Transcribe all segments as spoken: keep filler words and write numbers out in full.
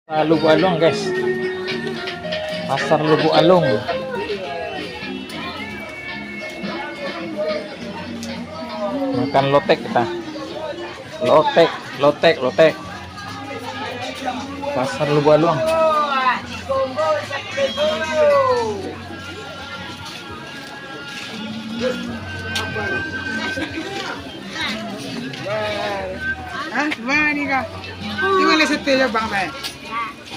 Pasar Lubuk Alung, guys. Pasar Lubuk Alung. Makan lotek kita. Lotek, lotek, lotek. Pasar Lubuk Alung. Hah? Bang ni kah? Di mana setel ya, Bang, eh?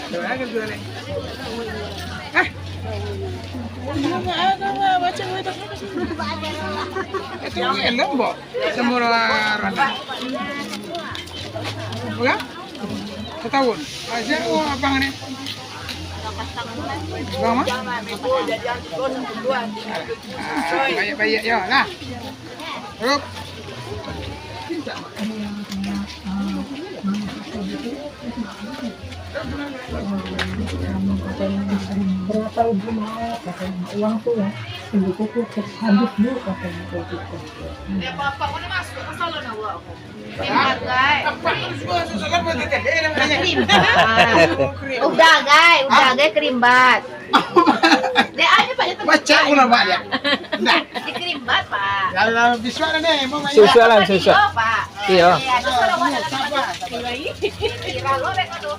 Ada lagi jual ni. Eh? Ada, ada, ada, macam itu. Itu yang lembok. Semua orang. Bukan? Setahun. Ah, siapa abang ni? Abang mah? Ah, baik-baik, yo lah. Yup. Berapa ibu mau? Katanya, uang tuh ya, sendiri tuh habis, Bu, katanya kayak gitu. Udah, gai, udah, gai, kerimbat. Dia aja, Pak, dia Baca aku nama dia. Nah. Dikerimbat, Pak. Dalam bisuak ni, mau main. Bisuak lah, bisuak. Pak. Iya. Iya, terus kalau mau ada tempat. Iya, lo, Rek, aduh.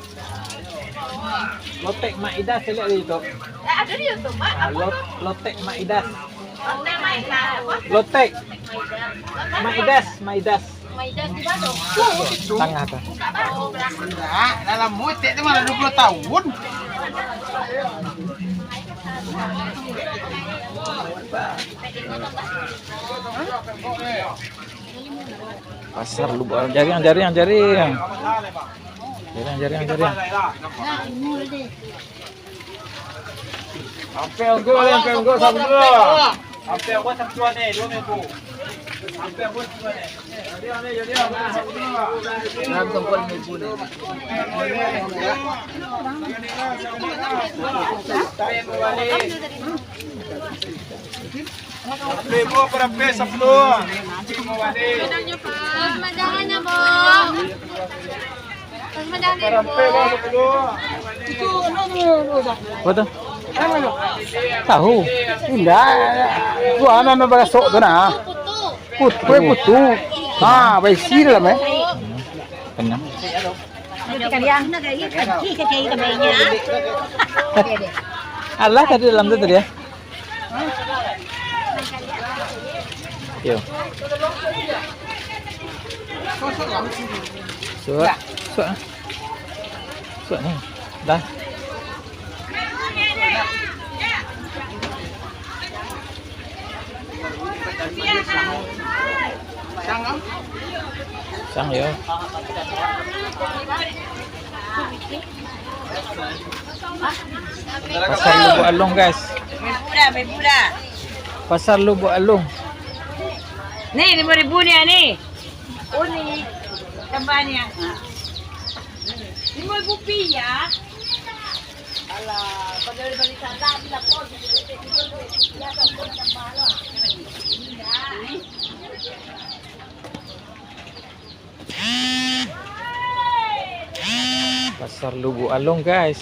Lotek Mak Idas, saya lihat di YouTube. Eh, ada di YouTube, Pak. Ah, apa lot-, tuh? Lotek Mak Idas. Lotek Mak Idas, apa? Lotek. Mak Idas, Mak Idas. Mak Idas di mana? Tangah tu. Buka baru. Enggak, dalam mutek tu malah dua puluh tahun. Pasar Lubuk, jariang, jariang, jariang. Jariang, jariang, jariang. Ampek unggul, ampek unggul, sabun dulu. Ampek unggul, sabun dulu ni, dua minggu. Ampek unggul, sabun dulu ni. Jadi, jadi, jadi, sabun dulu. Dalam tongkol minggu ni. Seribu per ampek sapuluah. Terus majangannya, Bu. Terus majangannya, Bu. Apa tu? Tahu. Indah. Tu anak-anak barasok tu nah. Putu. Putu, eh, putu. Ha, baisi dalam, eh. Kenyang. Alah, tadi dalam tu tadi, ya. Yo. Suak, suak. Suak ni. Dah. Sang yo. Pasar Lubuk Alung, guys. Beribu dah, beribu dah. Pasar Lubuk Alung. Ni, lima ribu ni, ni. Oh, ni. Tambah ni, ah. Lima ribu rupiah. Alah, padahal bali salam lah, pun. Pasar Lubuk Alung, guys.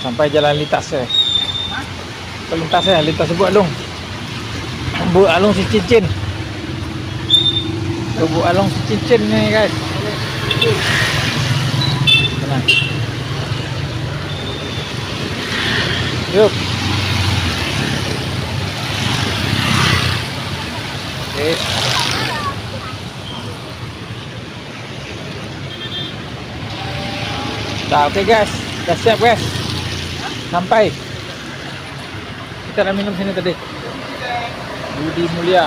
Sampai jalan lintas, eh. Lintas, eh, lintas Lubuk Alung. Lubuk Alung Sicincin. Lubuk Alung Sicincin ni, guys. Tenang. Yuk. Oke. Dah, oke, guys. Dah siap, guys. Sampai. Kita dah minum sini tadi. Budi Mulia.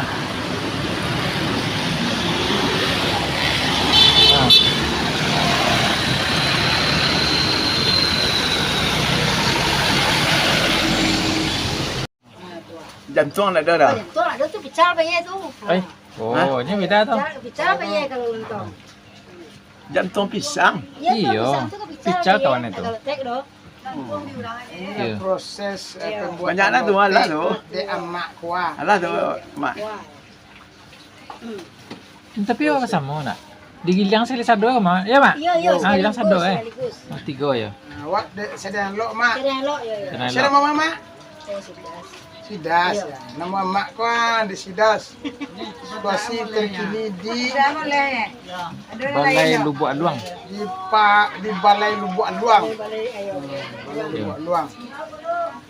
Tuang ndak ado dah. Tuang ado tu pical bae tu. Eh, oh, nyo bida tu. Pical, pical bae kalau lontong. Jantuang pisang. Iyo, iyo. Tuang pisang tu kan pical. Pical bae kawan tu. Kalau tek doh. Hmm. Iyo. Proses, eh, pembuatan. Banyak lah tu, alah tu. Dek amak kuah. Alah tu, mak. Kuah. Hmm. Tapi awak samo nak? Digiliang sali sado, Mak? Ya, Mak? Iyo, iyo, ah, giliang sado, eh. Sekaligus. Oh, tigo ya. Nah, awak de-, sadang lok, Mak. Sadang lok, iyo, iyo. Sadang lok. Siapa nama, Mak? Saya Sidas. Sidas, iyo. Ya. Nama Mak ko, ah, di Sidas. Situasi terkini di Balai Lubuak Aluang. Di pa-, di Balai Lubuak Aluang. Balai, iyo. Balai Lubuak Aluang.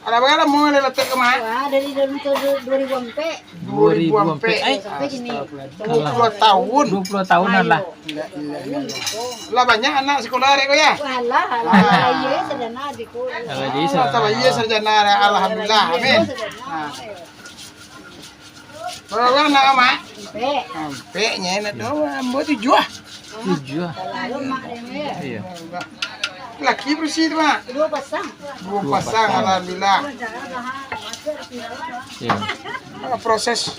Alah, bara lamo lah lotek ko, Mak? Wah, dari, dari tahun dua ribu ampek. Dua ribu ampek. Dua ribu ampek. Eh, sampai kini. Astagfirullah. Dua puluh tahun. Dua puluh tahun lah. Ayo. La ilaha illallah. Lah banyak anak sekolah dek ko ya? Alah, alah, alah, iyo, sarjana dek ko. Alah, jadi sarjana. Alah, iyo, sarjana, alhamdulillah. Amin. Iyo, sarjana. Nah. Bara anak, Mak? Ampek. Ampek, nyo nak tu, ambo tujuah. Tujuah. Iyo. Laki bersi tu, Mak? Dua pasang. Dua pasang, alhamdulillah. Iyo. Ah, proses.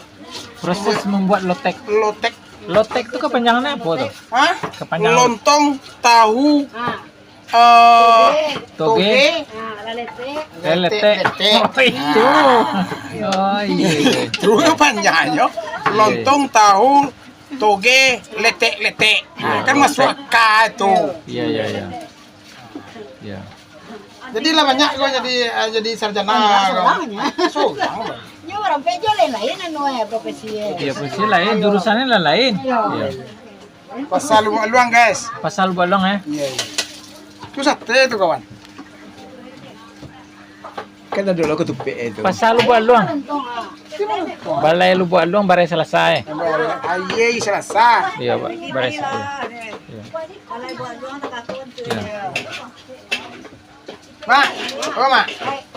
Proses membuat lotek. Lotek. Lotek tu kepanjangannya apa tu? Hah? Kepanjangan. Lontong, tahu, ah, eh, toge. Toge. Ah, laletek. Laletek. Letek. Oh, itu. Ah. Oh, iya, iya. Itu kepanjangannya. Iya. Lontong, tahu, toge, letek-letek. Ah, kan masuk akal tu. Iya, iya, iya. Iya. Jadi lah banyak ko jadi, eh, jadi sarjana. Surang, surang. Nyo urang pejo lain-lain anu, eh, profesi, eh. Iya, profesi lain, jurusannyo lah lain. Iya. Iya. Pasar Lubuak Aluang, guys. Pasar Lubuak Aluang, eh. Iya, iya. Tu sate tu, kawan. Kan ado lo ketupat itu. Pasar Lubuak Aluang. Balai Lubuak Aluang, Barai Salasa, eh. Aye Salasa. Iya, Ba-, Barai Salasa. Iya. Iya. Mak, oh, Mak.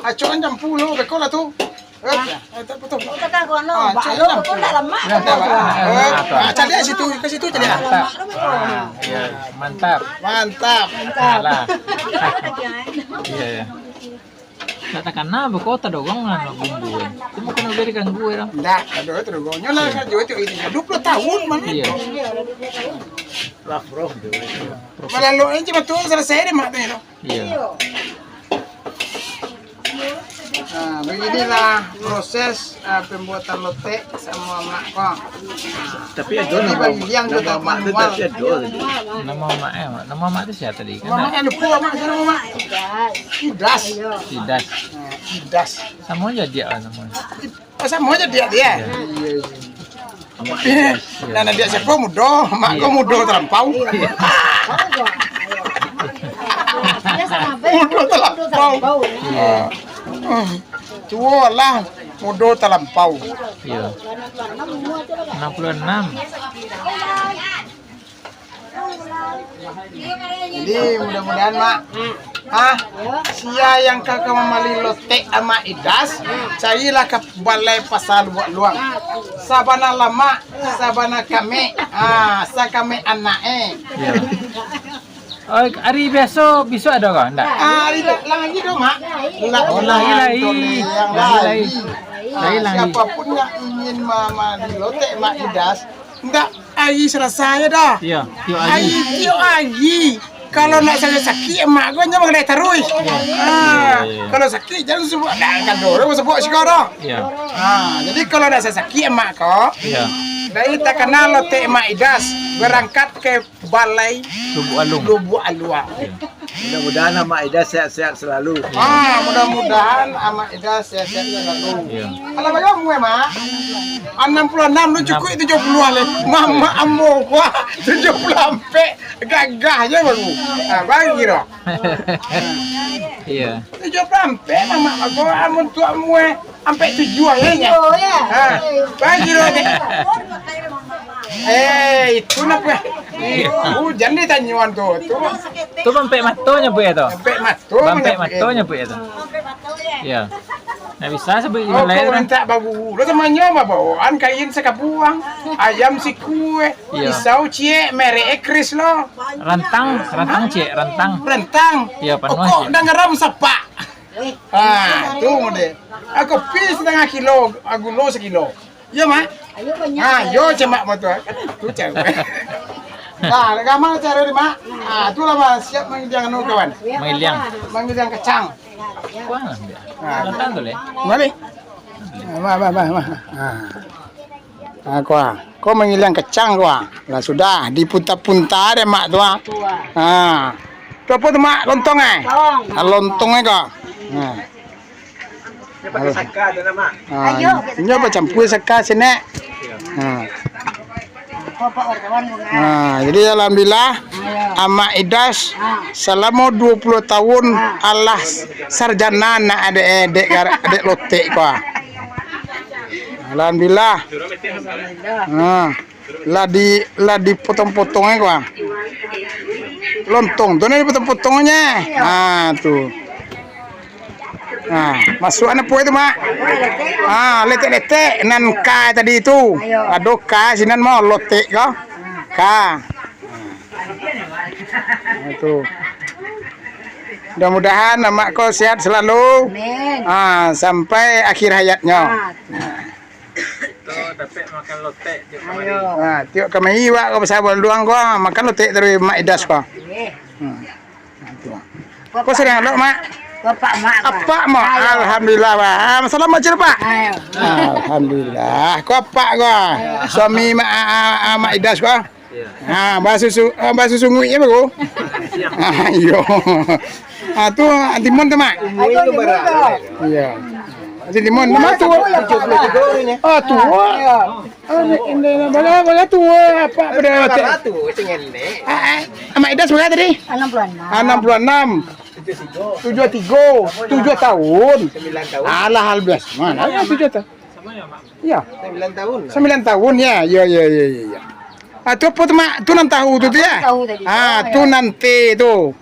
Acok kan campur lo, beko lah tu. Eh, eh, tak betul. Ah, acok kan campur. Dah, dah, Mak. Eh, ah, cari situ, ke situ cari. Mantap. Ah, iya, mantap. Mantap. Mantap. Alah. Iya, iya. Tak takana beko tadorong lah nak bumbu, eh. Cuma kena beri ganggu, eh, dah. Ndak, aduh, tadorong. Nyo lah, iya, karajo tu ini. Dua puluh tahun, mana? Iya. Lah, bro, tu. Malah lo ni cuma tu selesai deh, Mak, tu, ya, tu. Iyo. Nah, beginilah proses, ah, pembuatan lotek samo amak ko. Tapi ado namo, bagi yang nama amak tu, manual. Tapi ado. Namo amak, eh, Mak? Namo amak tu sia tadi? Namo amak lupo, Mak. Sia namo amak? Idas. Idas. Idas. Nah, Idas. Samo jo adiak lah namo. Oh, samo jo adiak dia. Iya. Iya, iya. Nah, nah, dia siapa mudo? Mak ko mudo talampau. Iya. Mudo talampau. Iya. Ah. Tuo lah, mudo talampau. Iya. Enam puluh enam. Jadi, mudah-mudahan, Mak, ah, sia yang ka, ka mambali lotek Amak Idas, carilah ka balai Pasar Lubuak Aluang. Sabana lamak, sabana kamek, ah, sakamek anak, eh. Iya. Oh, hari biaso, bisuak ado ko? Ndak? Ah, hari la-, lagi tu, Mak. La-, oh, lagi, lagi. Lagi, lagi. Lagi, lagi. Ah, siapapun yang ingin ma-, mambali lotek Mak Idas, ndak, hari Selasa je dah. Iya, tiok hari. Hari, tiok hari. Kalau nak sakik-sakik, amak ko nyo magadai taruih. Iya. Ah, iya, iya. Kalau sakik, jangan sebut, dah, kan tu, orang sebut siko dah. Iya. Ah, jadi kalau nak sakik amak ko, iya, dari takana lotek Mak Idas, berangkat ke Balai Lubuak Aluang. Lubuak Aluang. Iya. Mudah-mudahan Amak Ida sehat-sehat selalu. Ah, mudah-mudahan Amak Ida sehat-sehat selalu. Iya. Alah, barapo umua, Mak? Anam puluah anam tu cukuik tujuah puluah lah. Mamak ambo, wah, tujuah puluah ampek. Gagah je baru. Ah, bagi dah. Iya. Tujuah puluah ampek, Mamak, baru amun tuak umua. Ampek tujuah, ya, ya? Tujuah, ya. Ha, bagi lo, dek. Eh, itu napa? Ih, hujan ditanyoan tu. Tu. Tu bampek mato nyo, Bu, ya, tu? Bampek mato. Bampek mato nyo, Bu, ya, tu? Iya. Ndak bisa sebut. Oh, lain kau lah. Minta babu. Lo temanyo babawaan kain sakabuang, ayam sikua, iya, pisau ciek, merek Kris lo. Rantang, rantang ciek, rantang. Rantang. Iya, panuah. Okok ciek. Dah ngaram sapak. Ah, tu model. Ah, kopi satangah kilo, ah, gulo sakilo. Iyo, Mak? Ayo, banyak. Ah, yo, cak Mak batua. Kan tu cak. Nah, lah gamal caro ni, Mak. Ah, tu lah, Mak, siap mangiliang anu, kawan. Mangiliang. Mangiliang kacang. Wah, Ah. Nonton tu, leh. Mari. Ah, Mak, Mak, Mak, Mak. Ah. Ah, ko ah. Ko mangiliang kacang ko ah. Lah sudah, dipunta-punta deh, Mak, tu ah. Ah. Tu apo tu, Mak? Lontong, eh? Lontong. Ah, lontong, eh, ko. Ah. Dia pakai saka tu, Mak. Ah, Ayo, inyo bacampua saka sinek. Ah. Bapak wartawan ko, Mak. Ah, jadi alhamdulillah, Ayo. Amak Idas Ah. salamo duo puluah tahun Ah. alah sarjana nak adek, adek, adek lotek ko ah. Alhamdulillah. Alhamdulillah. Ah. Lah di, lah dipotong-potong ko ah. Lontong tu nah dipotong-potongnyo. Ha, tu. Ha, masuak apo itu, Mak? Ha, letek-letek nan ka tadi tu. Ado ka sinan mah lotek ko. Ka. Ha, tu. Mudah-mudahan Amak ko sehat selalu. Amin. Ha, sampai akhir hayatnyo. Ha. Kito dapek makan lotek tiok kamari. Ayo. Ha, tiok kamari wak ko pasar Baluang ko, makan lotek taruih Mak Idas ko. Oke. Hmm. Ha, tu. Ko sadang elok, Mak? Bapak Mak ko. Apak, Mak. Ayo. Alhamdulillah, Pak. Ah, salam, Mak, Pak. Ayo. Alhamdulillah. Ko apak ko. Ayo. Suami Mak, ah, ah, ah, Mak Idas ko. Iyo. Ha, basusu, ha, basusu nguik je baru. Ha, iyo. Ha, tu antimun tu, Mak? Ayo, antimun tu. Iyo. Antimun, nama tu? Tujuh puluh tiga umurnyo. Ah, tua. Iyo. Ah, ini, ini, bala, bala tua, apa pada tu, tinggal ni. Ah, ah, Amak Idas berapa tadi? Enam puluh enam. Ah, enam puluh enam. Tujuh tiga. Tujuh tahun. Sembilan tahun. Alah, halbias. Mana ada tujuh tahun? Iyo. Sambilan tahun lah. Sambilan tahun, yo. Yo, yo, yo, yo, yo. Ah, tu apo tu, Mak? Tu nan tahu tu, tu, yo? Tahu tadi. Ah, tu nan teh tu.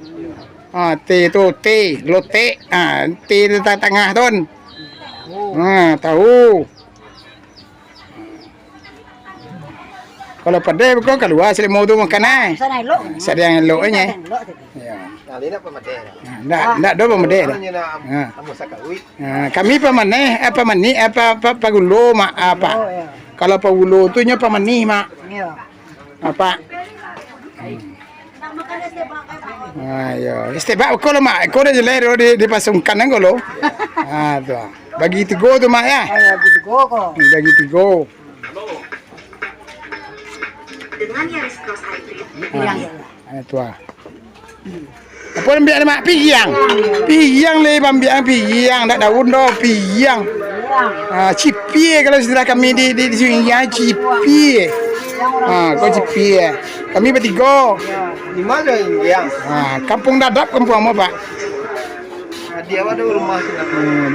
Ah, teh tu, teh, lotek. Ah, teh tu ta-, tangah tu. Oh. Ah, tahu. Kalau padeh, bukan kalua salimo tu makan, ai. Sana elok. Sadang elok, ai, eh. Sadang elok tadi. Yo. Nah, dia nak pamadeh. Nah, ndak, ndak ado pamadeh dah. Hanya nak am-, Ha. Amuah sakawik. Ha, kami pamaneh, eh, pamanih, eh, pa, pa, pagulo, Mak, apa? Oh, iyo. Kalau pagulo tu nyo pamanih, Mak. Iyo. Apa? Hmm. Ha, iyo. Istebak beko lo, Mak. Ko dah jelek lo di, dipasungkan ko lo. Ha, tu. Bagi tigo tu, Mak, yo. Ayo, bagi tigo ko. Bagi tigo. Dengan Yaris Cross Hybrid. Ha. Iyo, iyo. Ha, tu ah. Apo ambiak ni, Mak? Piriang. Piriang lai ambiak, piriang. Ndak daun doh, piriang. Ah, cipie kalau istilah kami di, di, di sini, yo, cipie. Ah, ko cipie. Kami batigo. Di ma piriang? Ah, Kampuang Dadap, kampuang ambo, Pak. Di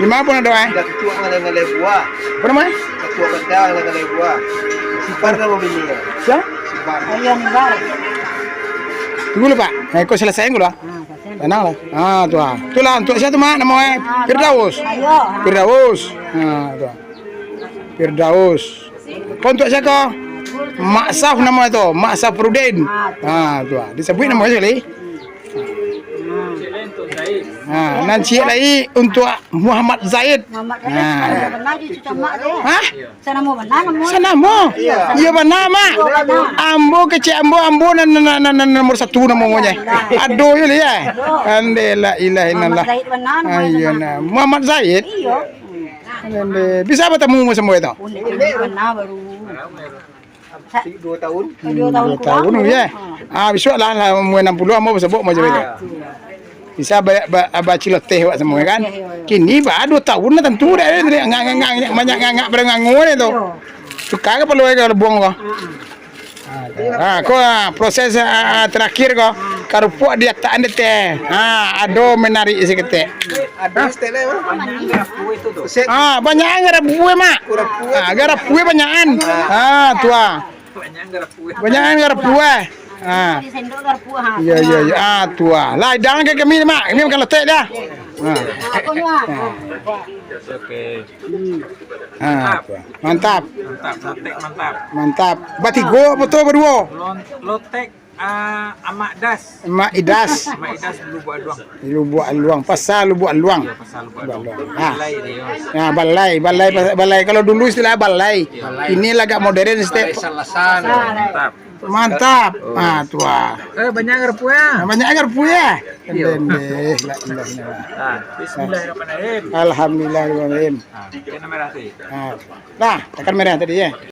ma pun ado, eh? Apo namo? Katuak banda ngalai buah. Sipar namo bini, yo? Sia? Sipar. Tunggu lu, Pak. Eh, ko salasai dulu, ah. Ah, Tanang lah. Ah, tu ah. Tu lah, untuak sia tu, Mak, namo, eh? Firdaus. Ayo. Firdaus. Ah, tu ah. Firdaus. Ko untuak sia ko? Mak Saf namo tu, Mak Safrudin. Ah, tu ah. Disabuik namo sakali. Ah, nan ciek lai untuak Muhammad Zaid. Muhammad Zaid, ah. Sanamo bana je cucu mak tu. Hah? Sanamo bana namo. Sanamo? Iyo. Iyo bana, Mak. Iyo bana. Ambo kecek ambo, ambo nan, nan, nan, nan, nan nomor satu namonyo. Ado yo lai, eh? Ado. Andai la ilaha illallah. Muhammad Zaid bana namo. Ayo, nah. Muhammad Zaid? Iyo. Andai. Bisa batamu samo itu? Bana baru. Duo tahun. Duo tahun kurang. Duo tahun, yo. Ah, bisuak lah, lah umua anam puluah, ambo basobok macam itu. Ah, tu. Bisa ba-, ba-, baciloteh awak samo, kan? Ciloteh, yo, yo. Kini ba duo tahun lah tantu dah, dah, dah, ngak, ngak, ngak, ngak, banyak ngak, ngak, pada nganggur tu. Yo. Suka kapalo ka labuang ko. Ah, ah. Ah, ko, ah, proses, ah, ah, terakhir ko. Karupuak diatak ande teh. Ah, ado menarik saketek. Ado stek lai, Mak. Ah, banyakan garapue, Mak. Garapue. Ah, garapue banyakan. Ah, tu ah. Banyakan garapue. Ah. Iyo, iyo, iyo. Ah, tu ah. Lah, hidang ka kami, Mak. Kami makan lotek dah. Ah. Ah, tu ah. Mantap. Mantap, lotek mantap. Mantap. Batigo apo tu baduo? Lon-, lotek. Ah, Amak Das. Mak Idas. Amak Idas Lubuak Aluang. Lubuak Aluang. Pasar Lubuak Aluang. Ya, Pasar Lubuak Aluang. Aluang. Ah. Balai dia. Ya, balai, balai, balai. Kalau dulu istilah balai. Ya. Balai. Ini agak modern, Ustaz. Balai Salasan. Mantap. Mantap. Oh. Ah, tu ah. Eh, banyak garpu ya? Banyak garpu ya? Iya. Alhamdulillah. Ah, bismillahirrahmanirrahim. Alhamdulillahirrahmanirrahim. Ah, kena merah tadi. Ah. Nah, tekan merah tadi ya.